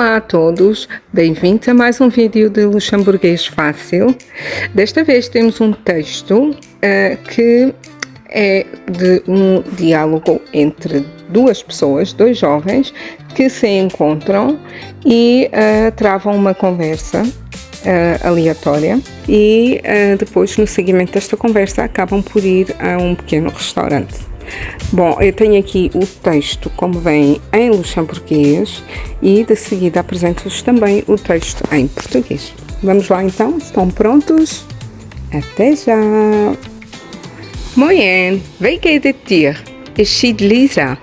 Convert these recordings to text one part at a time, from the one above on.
Olá a todos, bem-vindos a mais um vídeo de Luxemburguês Fácil. Desta vez temos um texto uh, que é de um diálogo entre duas pessoas, dois jovens, que se encontram e uh, travam uma conversa uh, aleatória e uh, depois, no seguimento desta conversa, acabam por ir a um pequeno restaurante. Bom, eu tenho aqui o texto como vem em luxemburguês e de seguida apresento-vos também o texto em português. Vamos lá então, estão prontos? Até já! Moien, wéi geet et dir? Ech si d'Lisa.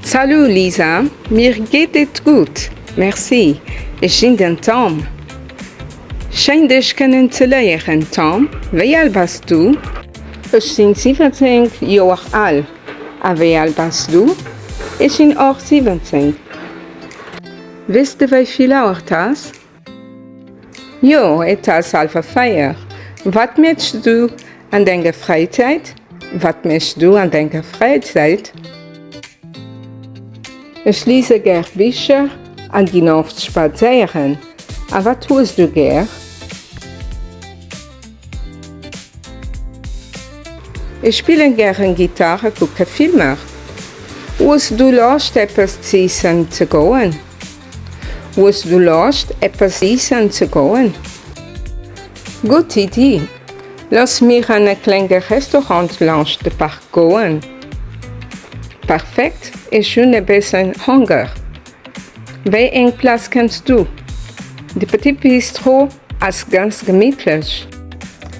Salut Lisa, mir geet et gutt, merci. Ech sinn den Tom. Schéin dech kënnen ze léieren Tom, wéi al bass du? Ech sinn 17 Joer al. A wéi al bass du? Ech sinn och 17. Weess de wéi vill Auer 't ass? Jo, et ass hallwer 4. Wat méchs du an denger Fräizäit? Wat méchs du an denger Fräizäit? Ech liese gär Bicher a ginn oft spadséieren. A wat hues du gär? Ech spillen gären Gittar a kucke Filmer. Hues du Loscht eppes z'iessen ze goen? Hues du Loscht eppes iessen ze goen? Gutt Iddi! Looss mir an e klenge Restaurant laanscht de Park goen. Perfekt, ech hunn e bëssen Honger. Wéi eng Plaz kenns du? De Petit Bistro ass ganz gemittlech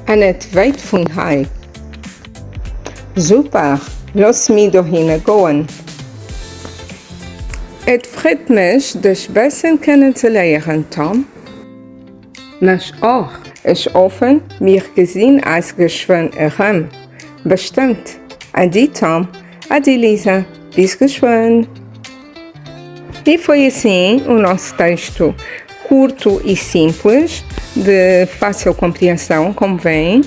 a net wäit vun hei. Super, looss mir dohinner goen. Et freet mech dech bessen kennen ze léieren, Tom. Mech och. Ech hoffen mir gesinn eis geschwënn erëm. Bestëmmt. Adi Tom, adi Lisa, bis geschwënn. E foi assim o nosso texto curto e simples, de fácil compreensão, como veem.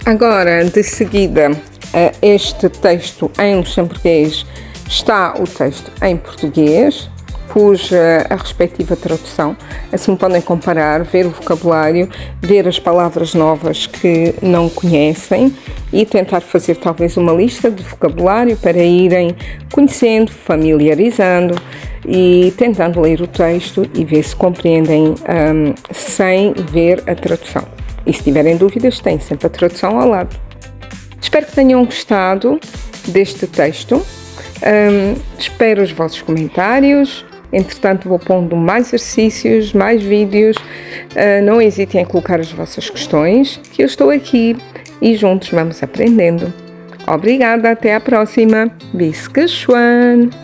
Agora, de seguida a este texto em luxemburguês, está o texto em português. Pus eh, a respectiva tradução, assim podem comparar, ver o vocabulário, ver as palavras novas que não conhecem e tentar fazer talvez uma lista de vocabulário para irem conhecendo, familiarizando e tentando ler o texto e ver se compreendem um, sem ver a tradução. E se tiverem dúvidas, têm sempre a tradução ao lado. Espero que tenham gostado deste texto. Um, espero os vossos comentários. Entretanto, vou pondo mais exercícios, mais vídeos. Uh, não hesitem em colocar as vossas questões, que eu estou aqui e juntos vamos aprendendo. Obrigada, até a próxima. Bis geschwënn!